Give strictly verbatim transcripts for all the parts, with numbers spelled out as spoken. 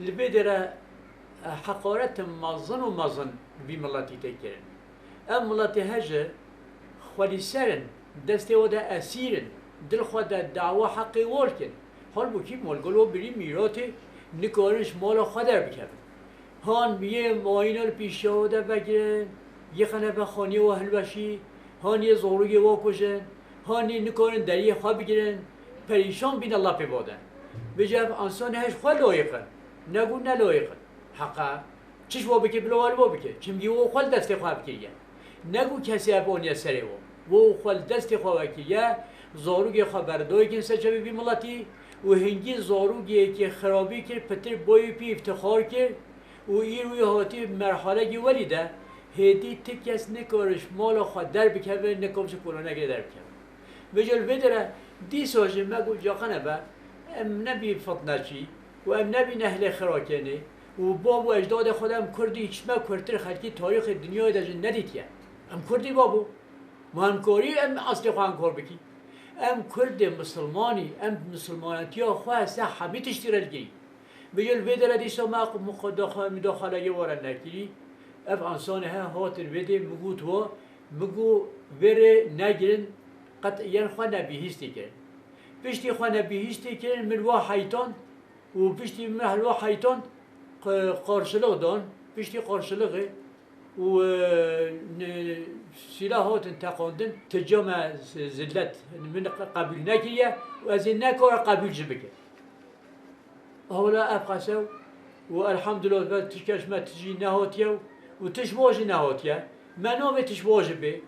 Li vê derê, e, heqaretin mezin û mezin bi vî miletî tê kirin. Ev miletê hejî xwelîser in, destê we de esîr in, dil xwe de dawa heqê we dikin. Halbûkî malgol we birî mîratê, nikarin ji mala xwe derbikevin. Han yê mayîna li pîşiya we de vegirin, yê xwe nebe xaniyê we hilweşî, han yê zarokê we kujin, han yê nikarin deriyê xwe bigirin, perîşan bîne lepê we de. Vêca ev însanê hej xwe layiq in, ne ku ne layiq in. Heqa çi ji we bike bila we li we bike. Çimkî we xwe li destê xwe ev kiriye. Ne ku kesê ev aniye serê we. We xwe li destê xwe vekiriye, zarokê xwe berdayê kirin ser çavê vî miletî û hingî zarokê yekê xirabî kir, pitir boyê pî îftixar kir û îro wî hatî merhalekî welî de hêdî ti kes nikare ji mala xwe derbikeve, nikare ji kolonekê derbikeve. Vêca li vê derê dîsa jî me got caqene be, em nebî fitnekî û em nebî nehlê xirakenê û bab û ecdadê xwe de em Kurdî çime kurtir xelkî tarîxê dinyayê de jî nedîtiye. Em Kurdî babo. Ma em karî em eslê xwe inkar bikî. Em Kurdê misilmanî, em misilmanetiya xwe ser hemî tiştî re digirî. Vêca li vê derê dîsa me mudaxaleyê were nekirî. Ev însanê he hatin vê dê, min got we, min got vê rê negirin, qet yên xwe nebihîstî kirin. Piştî xwe nebihîstî kirin, min wa heytand û piştî min wa heytand, qe-, qarşiliq dan, piştî qarşiliqê û, e, ne-, sîlah hatin teqandin, ti came z-, zillet min qe-, qebûl nekiriye û ez ê nekare qebûl jî bikim. Hewla ev qesew û elhamdulillah ve tişt keş me tijî nehatiye û tişt wa jî nehatiye. Me navê tişt wa jî bê.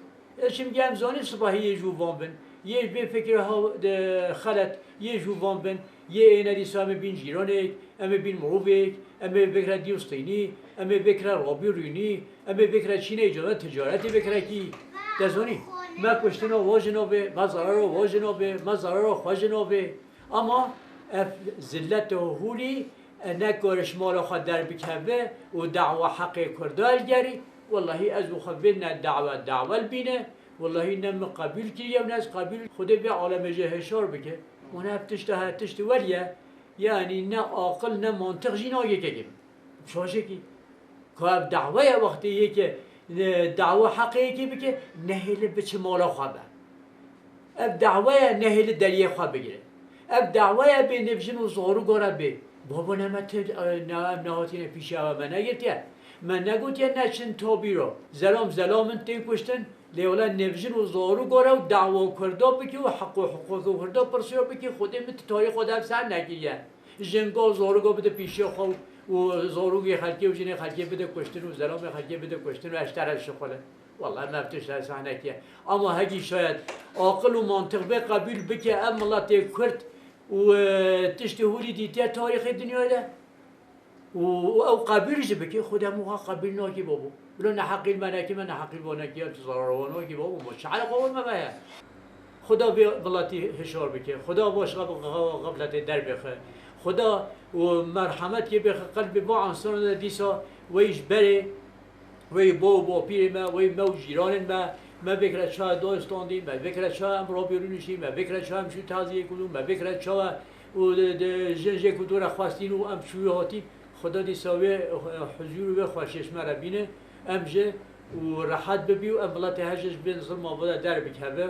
E, çimkî em zanîn sibahî yê jû van bin. Yê bê fikir ha-, de, xelet, yê jû van bin. Yê êne dîsa em ê bîn cîranêk, em ê bîn mirovêk, em ê bikre dîwstînî, em ê bikre rabî rûnî, em ê bikre çînê cana ticaretê bikre kî. Te zanî, me kuştina wa jî nabê, me zarara wa jî nabê, me zarara xwe jî nabê. Ama ev zillet û hûlî, e, nekare ji mala xwe derbikeve û dawa heqê Kurda hilgerî, wellahî ez û xwe vê ne dawa dawa li bîne, wellahî ne min qebûl kiriye û ne ez qebûl, Xwedê vê alemê jê hişar bike. Û ne ev tişta he tiştî weriye, yanî ne aqil ne mantiq jî nagê kekê min. Şaşekî. Ka ev dawaya wextê yeke, e, dawa heqê yekê bike, nehêle biçe mala xwe be. Ev dawaya nehêle deriyê xwe bigire. Ev dawaya bê nivjin û zarû gore bê. Baba ne me ti, e, ne, em nehatine pîşiya we me negirtiye. Me negotiye neçin tabîro. Zelam zelam in tên kuştin. Lê wele nivjin û zarû gore û dawa Kurda bike û heq û hiqûqê Kurda pirsiya bike. Xwedê min ti tarîxa de ev ser nekiriye. Jinga û zaroka bide pîşiya xwe û zarokê xelkê û jinê xelkê bide kuştin û zelamê xelkê bide kuştin û eştere şixulin. Wellahî me ev tişt hesah nekiye. Ama hegî şayet aqil û mantiq bê qebûl bike ev miletê Kurd û, e, tiştê hûrî dîtiye tarîxê dinyayê de û, û ew qebûl jî bike, Xwedê hemû xwe qebûl nakî babo. Bila neheqî li me nekî, me neheqî li wan nekî, ev zarara wan nakî babo. Ma çi eleqa wan me me ye? Xuda vê vilatî hişar bike. Xuda baş xwe bi xefletê derbixe. Xuda û merhemet kê bixe qelbê va ensanan de dîsa wey ji berê, wey bo û bapîrê me, wey me û cîranên me, me bikire çawa dayê standî, me bikire çawa em rabî rûniştî, me bikire çawa em çû taziyê kurdû, me bikire çawa û di, di jin jê kurdû re xwestîn û em çûyî hatî. Xuda dîsa wê, e, huzûr û wê xweşiyê ji me re bîne. Em jî û rehet bibî û em vilatê hejê ji bin zilma vê de derbikeve.